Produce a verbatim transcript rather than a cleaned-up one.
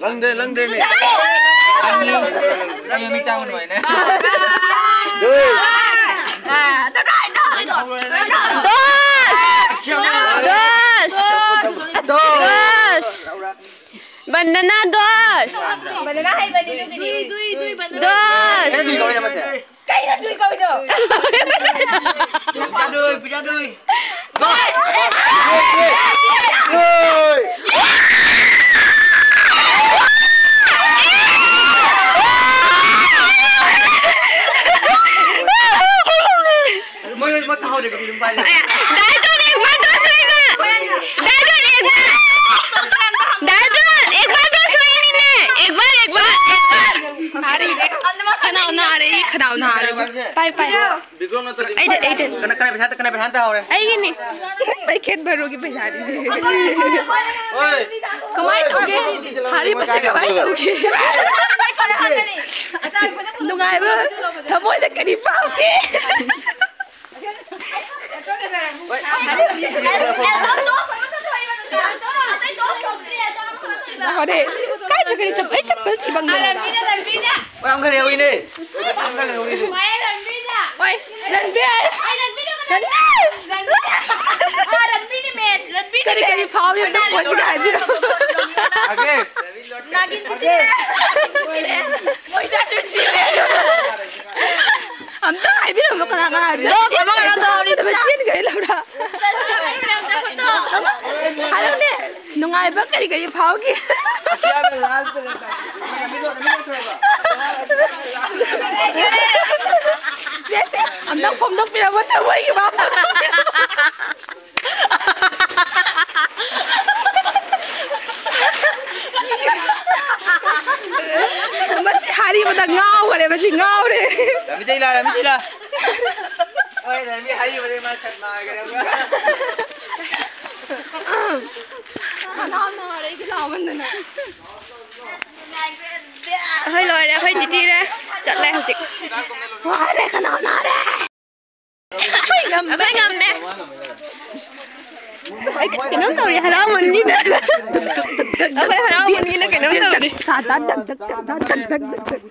ꯂꯪꯗꯦ, ꯂꯪꯗꯦ, ꯃꯤ꯫ ꯂꯪꯉꯤ꯫ ꯑꯩ ꯃꯃꯤꯠ ꯇꯥꯡꯕ ꯅꯨꯡꯉꯥꯏꯅꯦ꯫ ꯗꯨꯏ꯫ ꯗꯣꯁ! ꯗꯣꯁ! ꯗꯣꯁ! ꯕꯟꯗꯅꯥ ꯗꯣꯁ! ꯕꯟꯗꯅꯥ ꯍꯩꯕꯅꯤ ꯑꯗꯨꯒꯤꯗꯤ꯫ ꯗꯣꯁ! ꯑꯩꯅ ꯗꯨꯏ ꯀꯧꯔꯦ ꯃꯁꯦ꯫ ꯀꯩꯅꯣ ꯗꯨꯏ ꯀꯧꯔꯤꯗꯣ? ꯄꯤꯖꯗꯣꯏ, ꯄꯤꯖꯗꯣꯏ꯫ ꯃꯣꯏ ꯂꯣꯏꯅꯃꯛ ꯀꯥꯍꯧꯔꯦ, ꯀꯔꯤ ꯑꯗꯨꯝ ꯄꯥꯏ ꯂꯩ꯫ ꯗꯥꯏꯇꯣꯟ ꯑꯦꯛ ꯕꯥꯔ ꯗꯣꯁ ꯂꯩꯕ꯫ ꯗꯥꯏꯇꯣꯟ ꯑꯦꯛ ꯕꯥꯔ꯫ ꯗꯥꯏꯇꯣꯟ ꯑꯦꯛ ꯕꯥꯔ ꯗꯣꯁ ꯂꯩꯅꯤꯅꯦ꯫ ꯑꯦꯛ ꯕꯥꯔ, ꯑꯦꯛ ꯕꯥꯔ, ꯑꯦꯛ ꯕꯥꯔ꯫ ꯈꯅꯥꯎ ꯅꯥꯔꯦ, ꯑꯩ ꯈꯅꯥꯎ ꯅꯥꯔꯦ꯫ ꯄꯥꯏ, ꯄꯥꯏ꯫ ꯑꯩꯗ, ꯑꯩꯗ꯫ ꯀꯅꯥ, ꯀꯅꯥ ꯄꯩꯁꯥ, ꯀꯅꯥ ꯄꯩꯁꯥ ꯇꯥꯍꯧꯔꯦ? ꯑꯩꯒꯤꯅꯤ꯫ ꯑꯩ ꯈꯦꯠ ꯕꯔꯣꯒꯤ ꯄꯩꯁꯥꯗꯤ ꯁꯦ꯫ ꯍꯣꯏ꯫ ꯀꯃꯥꯏ ꯇꯧꯒꯦ? ꯍꯥꯔꯤ ꯃꯁꯛ ꯀꯃꯥꯏ ꯇꯧꯒꯦ? ꯅꯨꯡꯉꯥꯏꯕ ꯊꯃꯣꯏꯗ ꯀꯔꯤ ꯐꯥꯎꯒꯦ? ꯍꯣꯔꯦ, ꯀꯥꯏ ꯆꯠꯈ꯭ꯔꯦ? ꯆꯞ-, ꯑꯩ ꯆꯞꯄꯜ ꯊꯤꯕꯪꯗꯅ꯫ ꯌꯥꯝ ꯈꯔ ꯌꯧꯏꯅꯦ꯫ ꯌꯥꯝ ꯈꯔ ꯌꯧꯏꯅꯦ꯫ ꯍꯣꯏ, ꯔꯟꯕꯤꯔ꯫ ꯔꯟꯕꯤꯔ꯫ ꯀꯔꯤ ꯀꯔꯤ ꯐꯥꯎꯔꯤ ꯑꯝꯇ ꯄꯣꯠꯁꯤꯗ ꯍꯥꯏꯕꯤꯔꯣ꯫ ꯑꯒꯦ꯫ ꯑꯝꯇ ꯍꯥꯏꯕꯤꯔꯝꯃꯣ, ꯀꯅꯥ ꯀꯅꯥ ꯍꯥꯏꯕꯤꯔꯣ? ꯂꯣꯛ ꯑꯃ ꯀꯩꯅꯣ ꯇꯧꯔꯤ꯫ ꯆꯦꯟꯈ꯭ꯔꯦ ꯂꯧꯔ꯫ ꯍꯥꯏꯔꯛꯎꯅꯦ, ꯅꯨꯡꯉꯥꯏꯕ ꯀꯔꯤ ꯀꯔꯤ ꯐꯥꯎꯒꯦ? ꯁꯦ, ꯁꯦ, ꯑꯝꯇꯪ ꯐꯣꯡꯗꯣꯛꯄꯤꯔꯝꯃꯣ, ꯊꯃꯣꯏꯒꯤ ꯋꯥ ꯐꯣꯡꯗꯣꯛꯄꯤꯔꯝꯃꯣ꯫ ꯃꯁꯤ ꯍꯥꯏꯔꯤꯕꯗ ꯉꯥꯎꯈꯔꯦ, ꯃꯁꯤ ꯉꯥꯎꯔꯦ꯫ ꯔꯥꯃꯤ ꯆꯩ ꯂꯥ, ꯔꯥꯃꯤ ꯆꯩ ꯂꯥ꯫ ꯍꯣꯏ, ꯔꯥꯃꯤ ꯍꯥꯏꯔꯤꯕꯗ ꯃꯥ ꯁꯛ ꯃꯥꯡꯈꯔꯦ꯫ ꯈꯅꯥꯎ ꯅꯥꯔꯦ, ꯑꯩꯗꯤ ꯂꯥꯎꯃꯟꯗꯅ꯫ ꯑꯩꯈꯣꯏ ꯂꯣꯏꯔꯦ, ꯑꯩꯈꯣꯏ ꯖꯤꯇꯤꯔꯦ꯫ ꯆꯠꯂꯦ ꯍꯧꯖꯤꯛ꯫ ꯋꯥꯔꯦ, ꯈꯅꯥꯎ ꯅꯥꯔꯦ꯫ ꯑꯩꯈꯣꯏ ꯉꯝꯃꯦ꯫ ꯑꯩ ꯀꯩꯅꯣꯝ ꯇꯧꯔꯤ, ꯍꯔꯥꯎꯃꯟꯒꯤꯗꯅ꯫ ꯑꯩꯈꯣꯏ ꯍꯔꯥꯎꯕꯅꯤꯅ ꯀꯩꯅꯣꯝ ꯇꯧꯔꯦ꯫ ꯁꯥ ꯗꯛ ꯗꯛ ꯗꯛ ꯗꯛ ꯗꯛ ꯗꯛ ꯗꯛ ꯗꯛ꯫